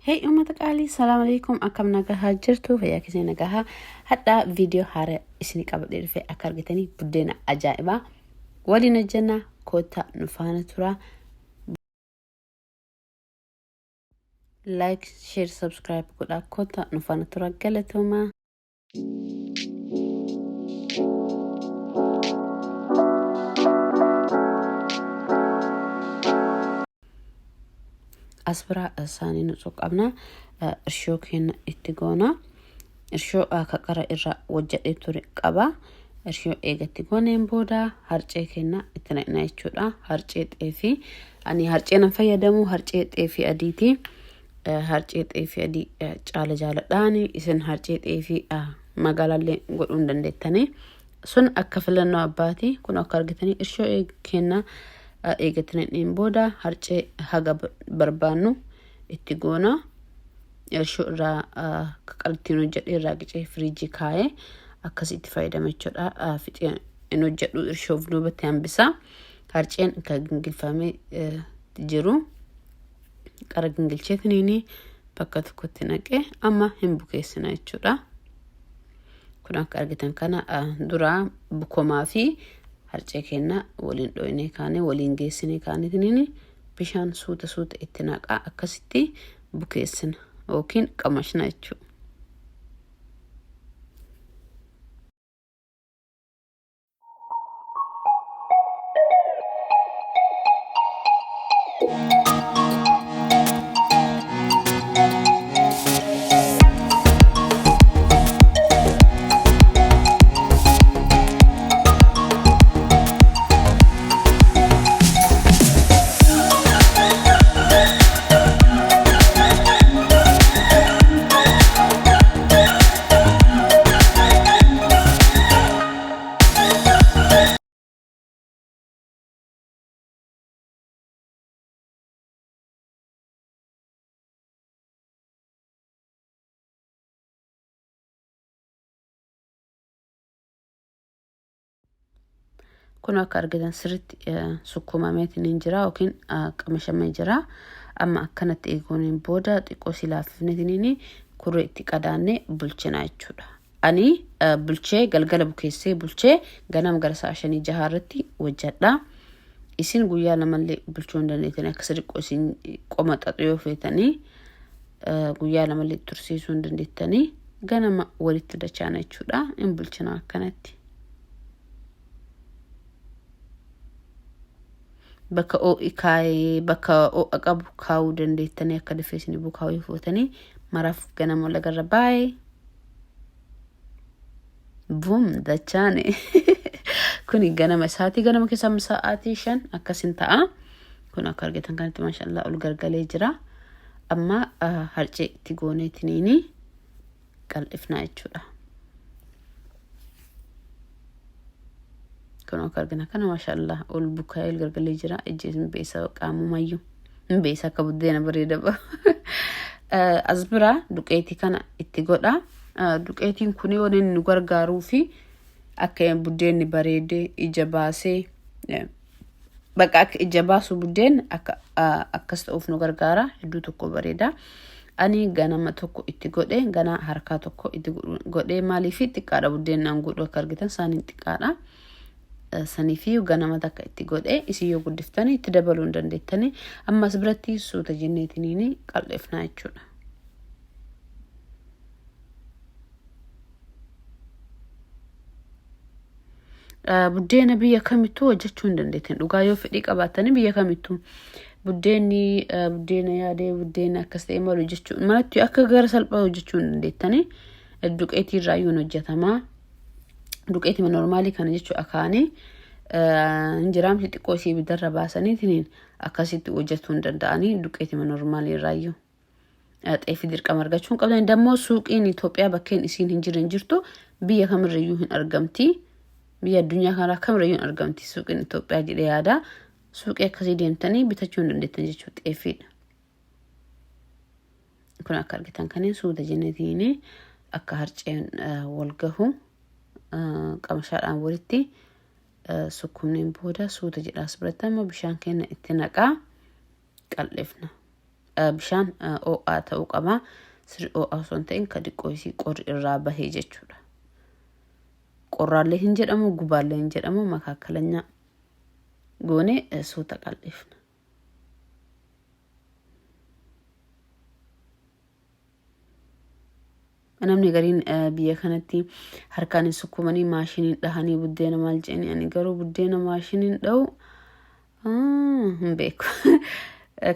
Hey uummata qaalii, salaam alaikum, akkam nagahaa jirtu? Fayyaa keessanii nagahaa? Hadhaa viidiyoo haaraa isinii qabadhee dhufe. Akka argitanii buddeena ajaa'ibaa waliin hojjenna, koottaa nu faana tura. Like, share, subscribe godhaa, koottaa nu faana tura, galatoomaa. As biraa saanii nutsuu qabna. Irshoo keenya itti goona. Irshoo akka qara irra hojjedhee ture qaba. Irshoo eegatti gooneen booda harcee keenya itti naqna jechuudha. Harcee xeefii. Ani harcee nan fayyadamu harcee xeefii adiiti. Harcee xeefii adii caala jaaladhaani. Isin harcee xeefii magaalaallee godhuu hin dandeettanii. Sun akka filannoo abbaati. Kun akka argitanii irshoo keenya eegatti naqneen booda harcee haga barbaannu itti goona. Irshoo irraa qaqalittiin hojjedhe irraa qicee firiijii kaa'ee akkasitti fayyadama jechuudha. Fixee hin hojjedhu, irshoof duubatti hambisa. Harceen kan gingilfamee jiru qara gingilcheetiniin bakka tokkotti naqee amma hin bukeessina jechuudha. Kun akka argitan kana duraa bukomaa fi harcee keenya waliin dhoynee kaanee waliin geessinee kaaneetiniin bishaan suuta suuta itti naqaa akkasitti bukeessina yookiin qamashna jechuudha. Kun akka argitan sirriitti sukkuumameetiin hin jira yookiin qamashamee jira. Amma akkanatti eeguun booda xiqqoo si laaffifneetiin kurree itti qadaannee bulchina jechuudha. Ani bulchee galgala bukeessee bulchee ganama gara sa'a shanii jahaa irratti hojjedha. Isin guyyaa lamallee bulchuu hin dandeettanii, akka xiqqoo isin qoma xaxu yoo feetanii guyyaa lamallee tursiisuu hin dandeettanii, ganama walitti dachaana jechuudha. Hin bulchina akkanatti. Bakka ho'i kaayee, bakka ho'a qabu kaa'uu dandeettanii, akka dafee isin bukaa'uu yoo feetanii maraaf ganama wal agarra, baay'ee. Boom, dachaane. Kuni ganama isaatii, ganama keessa sa'aatii 5 akkasin ta'a. Kun akka argitan kanatti maashaallah ol gargalee jira. Amma harcee itti gooneetiniini qal'ifnaa jechuudha. Kun akka argina kana maashaallah ol bukaa'ee ol gargalee jira. Ijji hin beessa, qaamumayyuu hin beessa akka buddeena bareeda bahu. As bira duqeetii kana itti godha. Duqeetiin kun yoo inni nu gargaaruu fi akka buddeenni bareedee ija baasee, bakka akka ija baasu buddeen akka akkas ta'uuf nu gargaara. Hedduu tokko bareeda. Ani ganama tokko itti godhe, gana harkaa tokko itti godhe. Maaliif xiqqaadha buddeen naan godhu, akka argitan saaniin xiqqaadha. Saniif ganama takka itti godhe, isin yoo guddiftanii itti dabaluu hin dandeettanii. Ammas biratti suuta jenneetiniin qal'ifnaa jechuudha. Buddeena biyya kamittuu hojjechuu hin dandeettan dhugaa, yoo fedhii qabaattanii biyya kamittuu buddeenni buddeena yaadee buddeena akkas ta'e maal hojjechuu manatti akka gara salphaa hojjechuu hin dandeettanii. Duqeetii irraa iyyuu hin hojjetamaa. Duqeetii normaalii kana jechuu akaanii hin jiraamti, xiqqoo isii ibidarra baasaniitiin akkasitti hojjechuu hin danda'anii duqeetii normaalii irraa iyyuu. Xeefii dirqama argachuu hin qabdan. Dammoo suuqiin Itoophiyaa bakkeen isiin hin jirre hin jirtu, biyya kamirrayyuu hin argamti. Biyya addunyaa kanaa kamirrayyuu hin argamti suuqiin Itoophiyaa jedhee yaada. Suuqii akkasii deemtanii bitachuu hin dandeettan jechuudha xeefiidha. Kun akka argitan kanneen suuta jenneetiin akka harceen wal gahu qamashaadhaan walitti sukkumneen booda suuta jedhaas biratti amma bishaan keenya itti naqaa qal'ifna. Bishaan ho'aa ta'uu qaba. Sirri ho'aa osoo hin ta'in ka xiqqoo isii qorri irraa bahee jechuudha. Qorraallee hin jedhamu, gubaallee hin jedhamu, makaakalanya goonee suuta qal'ifna. Namni gariin biyya kanatti harkaan hin sukkumanii maashiniin dhahanii buddeena maal jedhanii, ani garuu buddeena maashiniin dhahu hin beeku.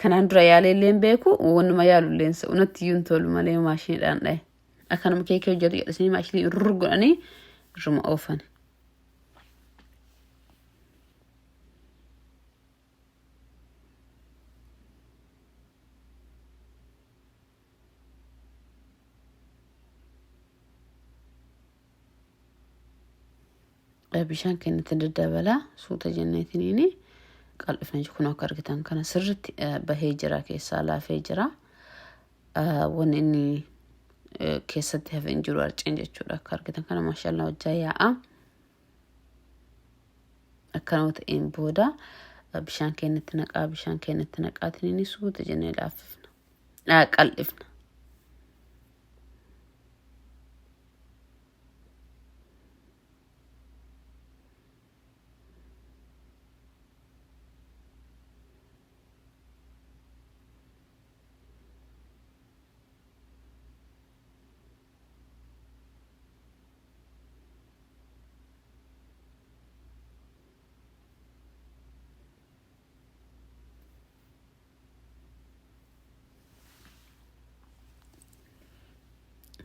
Kanaan dura yaalee illee hin beeku, wannuma yaalu illee hin sa'u, natti iyyuu hin tolu malee maashiniidhaan dhahe. Akkanuma keekii hojjetu jedhasanii maashinii irrur godhanii irruma oofan. Bishaan keenyatti daddabalaa suuta jenneetiniini qal'ifna. Kun akka argitan kana sirritti bahee jira, keessaa laafee jira. Wanni inni keessatti hafe hin jiru harceen jechuudha. Akka argitan kana maashaallah hojjaa yaa'a. Akkanuma ta'een booda bishaan keenyatti naqaa, bishaan keenyatti naqaatiniini suuta jennee laaffifna. Qal'ifna.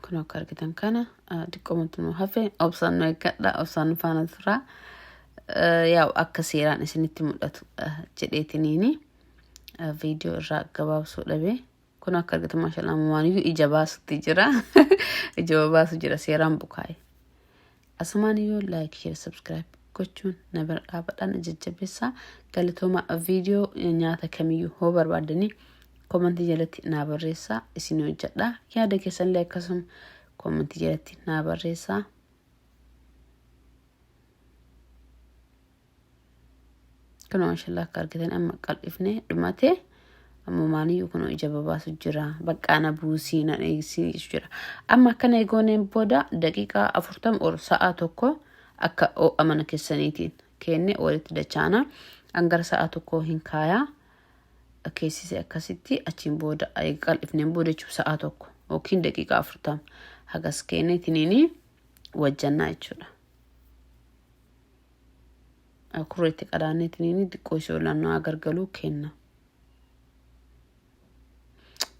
Kun akka argitan kana xiqqoomatu nu hafe. Obsaan nu eeggadha, obsaan nu faana tura. Yaa'u akka seeraan isinitti mul'atu jedheetiniini viidiyoo irraa gabaabsuu dhabe. Kun akka argitan maashaallah waaniyyuu ija baasutti jira, ija baasu jira, seeraan bukaa'e. Asumaan iyyuu like, share, subscribe gochuun na bira dhaabadhaan jajjabeessaa. Galatooma. Viidiyoo nyaata kamiyyuu hoo barbaadanii koomantii jalatti naa barreessaa, isin hojjedha. Yaada keessanillee akkasuma koomantii jalatti naa barreessaa. Kun maashaallah akka argitan amma qal'ifnee dhumate. Amma maaliyyuu kun ija babaasu jira. Baqqaana buusii na eegsii jira. Amma akkana eegooneen booda daqiiqaa 40 ol sa'a tokko akka ho'a mana keessaniitiin kenne walitti dachaana. Hangara sa'a tokko hin kaayaa. Keessise akkasitti achiin booda qal'ifneen booda jechuun sa'a tokko yookiin daqiiqaa 40 hagas kenneetiniini wajjannaa jechuudha. Kurreetti qadaanneetiniin xiqqoo isii olaanaa gargaluu kenna.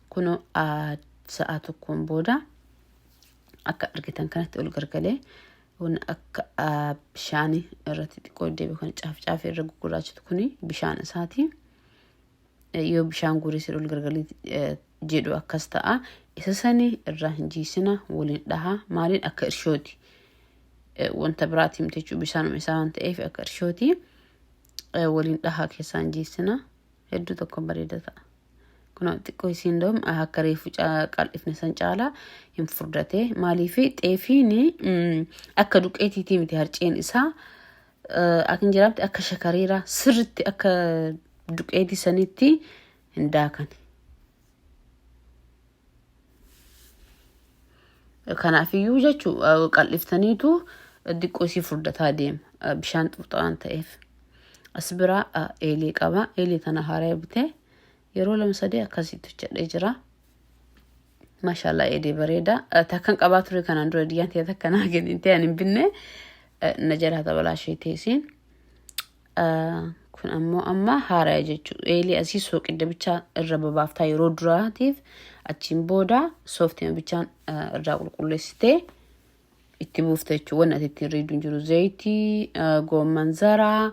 Kun sa'a tokkoon booda akka argitan kanatti ol gargalee kun akka bishaanii irratti xiqqoo deebi'u kan caaf caafii irra gugurraachitu kuni bishaan isaati. Yoo bishaan guurisee ol gargalee jedhu akkas ta'a. Isa sani irraa hin jiisina, waliin dhaha. Maaliin? Akka irshooti. Wanta biraatii miti jechuudha, bishaanuma isaa waan ta'eef akka irshooti. Waliin dhahaa, keessaan jiisina. Hedduu tokko bareeda ta'a. Kun xiqqoo isiin doom akka reefu qal'ifne san caalaa hin furdate. Maaliif? Xeefiin akka duqeetiitii miti, harceen isaa akka hin jiraamte akka shakariiraa sirritti akka duqeetii sanitti hin daakan. Kanaafiyyuu jechuun qal'iftaniitu xiqqoo isii furdataa deema bishaan xuuxa waan ta'eef. As biraa eelee qaba. Eelee tana haaraa bitee yeroo lama sadii akkasitti hojjedhee jira. Maashaallah, eelee bareeda. Takkan qabaa ture kanaan dura, diyyaan ta'e takka naa kennite, ani hin binne, na jalaa tabalaa ishee teessiin. Kun ammoo amma haaraa jechuudha. Eelee asii sooqidda bichaa irra babaaftaa yeroo duraatiif, achiin booda sooftima bichaan irraa qulqulleessitee itti buufta jechuudha. Wanni ati ittiin riidu hin jiru. Zayitii, goomman zaraa,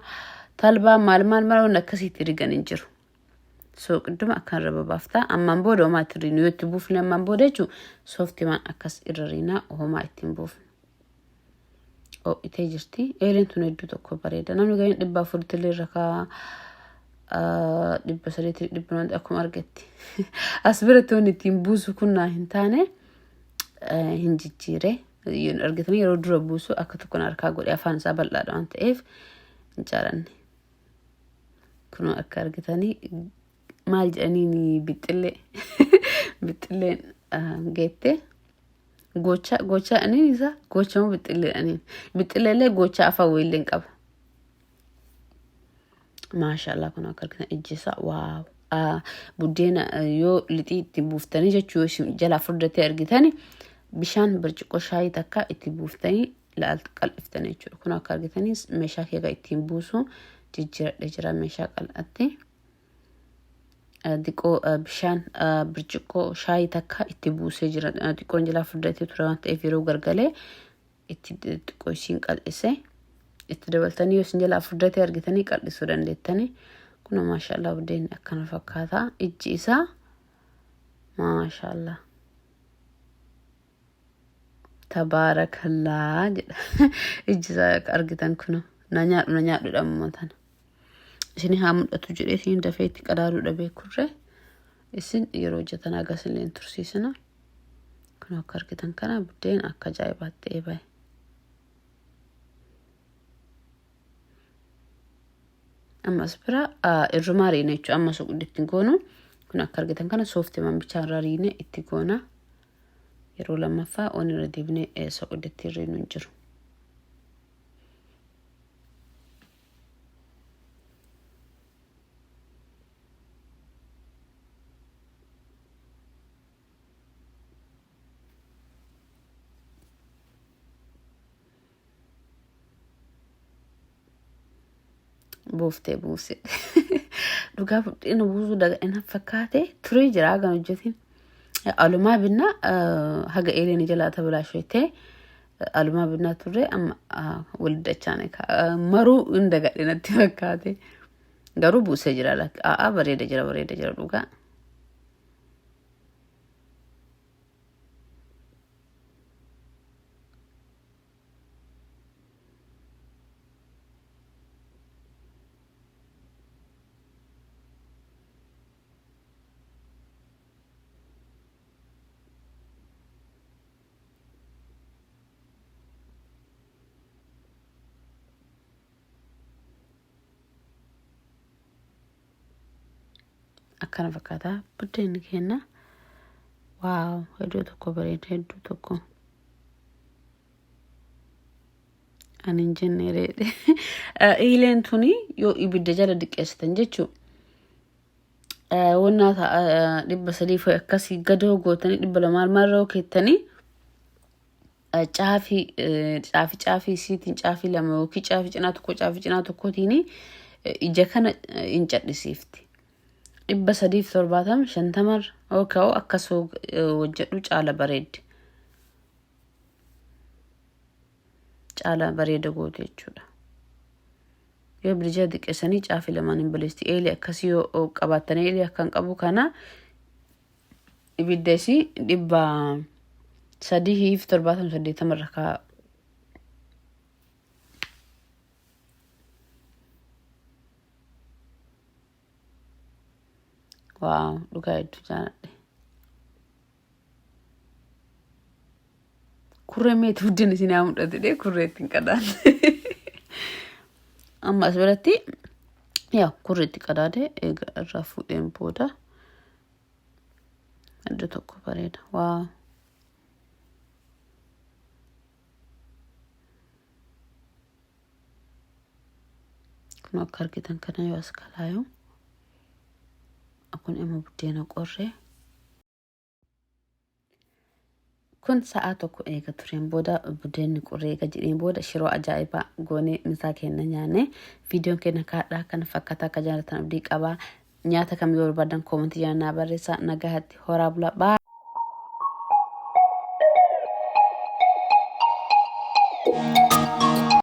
talbaa, maal maal maal wanni akkasii itti rigan hin jiru. Sooqidduma akkan irra babaaftaa. Ammaan booda homaa itti riinu yoo itti buufne ammaan booda jechuudha. Sooftimaan akkas irra riinaa, homaa ittiin buufne. Ho'itee jirti. Eeleen tun hedduu tokko bareeda. Namni gariin 400tti illee irra kaa'a. 300tti, 200 akkuma argetti. As biratti wanni ittiin buusu kun naa hin taane, hin jijjiire. Argitanii, yeroo dura buusu akka tokko na harkaa godhe, afaan isaa bal'aadha waan ta'eef hin jaalanne. Kunoo akka argitanii Maal jedhaniin bixxillee bixxilleen geette gocha gocha aniin isaa gocha moo bixxillee aniin bixxillee illee gocha afaan wayiillee hin qaba. Maashaallah kun akka argitan ijji isaa waaw. Buddeena yoo lixii itti buuftanii jechuu yoo isin jalaa furdatee argitani bishaan birciqoo shaayii takka itti buuftanii laaltu qal'iftanii jechuudha. Kun akka argitanis meeshaa keeka ittiin buusu jijjiiradhe jira meeshaa qal'atti. Xiqqoo bishaan birciqoo shaayii takka itti buusee jira. Xiqqoon jalaa furdatee ture waan ta'eef yeroo gargalee itti xiqqoo isiin qal'ise. Itti dabaltanii yoo isin jalaa furdatee argitanii qal'isuu dandeettanii. Kun maashaallah buddeenni akkana fakkaata. Ijji isaa maashaallah. Tabaarakallaa jedha. Ijji isaa akka argitan kun na nyaadhu na nyaadhu dhamma tana. Isin haa mul'atu jedhee isin dafee itti qadaaduu dhabee kurree isin yeroo hojjetan hagas illee hin tursiisina. Kun akka argitan kana buddeen akka ajaa'ibaatti ta'ee bahe. Ammas bira irrumaa riina jechuudha. Amma suquddi ittiin goonu kun akka argitan kana sooftii bichaa irraa riine itti goona. Yeroo lammaffaa waan irra deebinee soqoddetti hirriinu hin jiru. Buuftee buuse. Dhugaa buddeena buusuu dagadhina fakkaate turee jira hagan hojjetin. Alumaa binnaa haga eeleen jalaa tabalaasheetee alumaa binnaa turre amma waliddachaan maruu hin dagadhe natti fakkaate. Garuu buusee jira lakki. A'aa bareeda jira bareeda jira dhugaa. Akkana fakkaata buddeenni keenya. Waaw hedduu tokko bareeda hedduu tokko. Ani hin jenne reedhe. Iileen tuni yoo ibidda jala diqqeessitan jechuu. Wannaa ta'a 300 fi akkasii gadoo gootanii 200 maal keettanii caafii caafii caafii isiitiin caafii lama yookiin caafii cinaa tokko caafii cinaa tokkotiin ija kana hin cadhisiifti. 370 50 yookaan akkas hojjedhu caala bareeddi. Caala bareeda goote jechuudha. Yoo bilisa xiqqeessanii caafii lamaan hin baleesti. Eelee akkasii yoo qabaattan eelee akkan qabu kana ibidda isii 370 80 irra kaa'a. Waaw dhugaa hedduu jaaladhe. Kurree meeti buddeen isin haa mul'atu dee kurree ittiin qadaadde. Amma as biratti yaa kurree itti qadaade eega irraa fuudheen booda iddoo tokko bareeda. Waaw. Kun akka argitan kana yoo as kalaayu kun immoo buddeena qorree. Kun sa'aa tokko eega tureen booda buddeenni qorree eega jedheen booda shiroo ajaa'ibaa goonee misaa keenya nyaanne viidiyoon keenya kaadhaa kana fakkaata akka jaalatan abdii qabaa nyaata kam yoo barbaadan koomantii jala naa barreessaa nagaatti horaa bulaa baa.